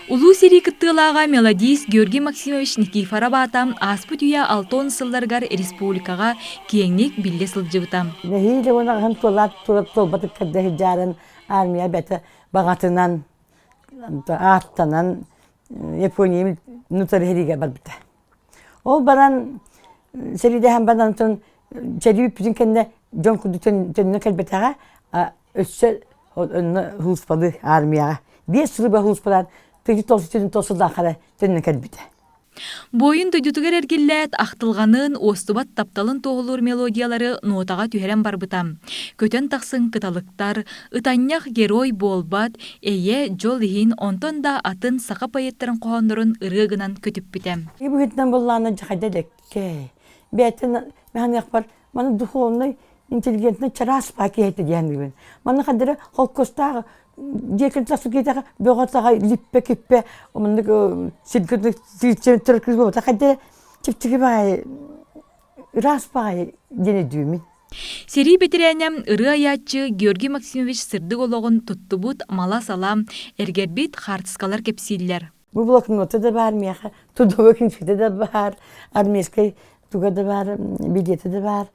Улуу сэрии кыттыылааҕа мелодист Георгий Максимович Никифоров аата ааспыт үйэ 60 сылларыгар республикаҕа киэҥник биллэ сылдьыбыта. Нэһиилэ уон аҕыһын туолаат туолбат ыккарда сылдьаарын армия бэйэтэ баҕатынан ааттанан Япония нутары сэриигэ барбыта. Ол баран сэриилэһэн баран онтон сэрии бүппүтүн кэннэ дьон курдук төннөн кэлбэтэҕэ, өссө онно сулууспалыы армияҕа 5 сыл сулууспалаан тыйы тоҕус тоҕус төннөн кэлбитэ. Буойун дойдутугар эргиллээт, ахтылҕанын, уостубат тапталын туоһулуур мелодиялары нотаҕа түһэрэн барбыта. Көтөн тахсын кыталыктар, ытанньах герой буолбат, эйэ, дьол иһин, онтон да атын саха поэттарын хоһооннорун ырыа гынан көтүппүтэ. Быһыытынан буоллаҕына дьахайда элэккэй. Бэйэтин ханыахпар маны духовный интеллигентный чараас баа киһи диэн Манна хаддара холкуостаах диэкин тахсып киэтэхэ бөҕө-таҕа липпэ-киппэ маннык сиргэ сирчэн кыыс буолбата хайда чэпчэки баҕайы ыраас баҕайы диэн өйдүүмүн. Сэрии бэтэрээнэ, ырыа айааччы Георгий Максимович сырдык олоҕун туттубут мала-сала, эргэрбит хаартыскалар кэпсииллэр. Бу блокнота да баар миэхэ, трудовой книжката да баар, армейскай туга да баар, билиэтэ да баар.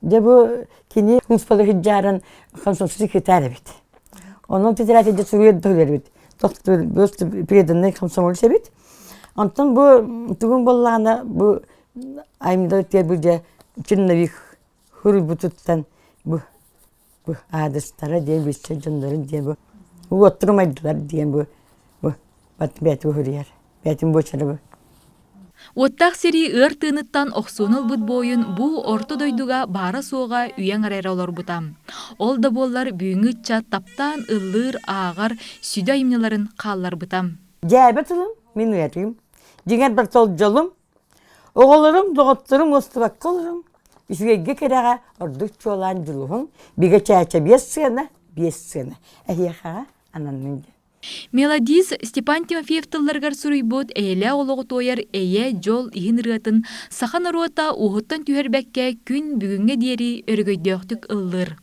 Дьэ бу кини муспалы сылдьааран комсомол секретарь эбит. Онон тетрадь суруйар да эбит. Тохтуур преданный комсомолец эбит. Онтон бу тугун буоллаҕына бу аймда бу дьэ черновик суруйбутуттан бу бу аадыстара диэн билсэр дьоннорун диэн бу уоттурум айдылар диэн бу бу бэйэтин уһуруйар бэйэтин буочара бу. Уоттаах сэрии ыар тыыныттан охсууну ылбыт буойун бу орто дойдуга баара-суоҕа үйэҥ эрэ олорбута. Ол да буоллар бүгүҥҥү ыччат таптаан ыллыыр, ааҕар сүдү айымньыларын хаалларбыта. Дьээбэ тылым мин ыарыым, дьиҥэр бар дьолум. Оҕолорум, доҕотторум уостубакка олоруҥ, үчүгэйгэ кэрэҕэ ордук чуолаан дьулуһуҥ, бигэ чээчэ биэс сыана, биэс сыана. Эһиэхэҕэ ананнын диэн. Мелодист Степан Тимофеев тылларыгар суруйбут эйэлээх олоҕу туойар эйэ, дьол иһин ырыатын саха норуота уоһуттан түһэрбэккэ күн бүгүҥҥэ диэри өрөгөйдөөхтүк ыллыыр.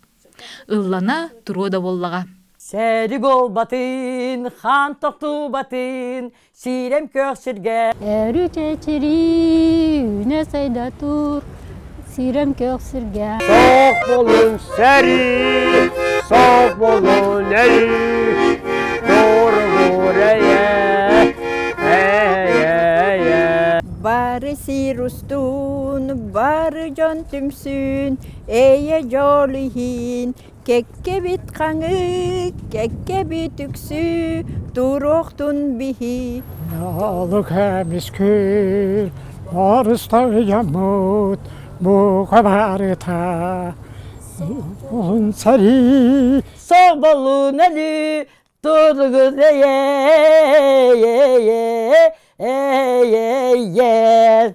Ыллана туруо да буоллаҕа. Сэри буолбатын, хаан тохтубатын, сирэм көөх сиргэ. Өрүү чэчирии, үүнэ сайда тур, сирэм көөх сиргэ. Соох болун сэрии, соох болун эрии, туругур эйэ, эйэ, Бары сир устун, бары дьон түмсүүн, эйэ дьол иһин, Кэккэбит хаҥыы, кэккэбит үксүү, туруохтун биһи. Налык эмискир, барыстайаммыт бука барыта Уһун сэрии Соболун өлүү, туругун эйэ, эйэ, эйэ, эйэ.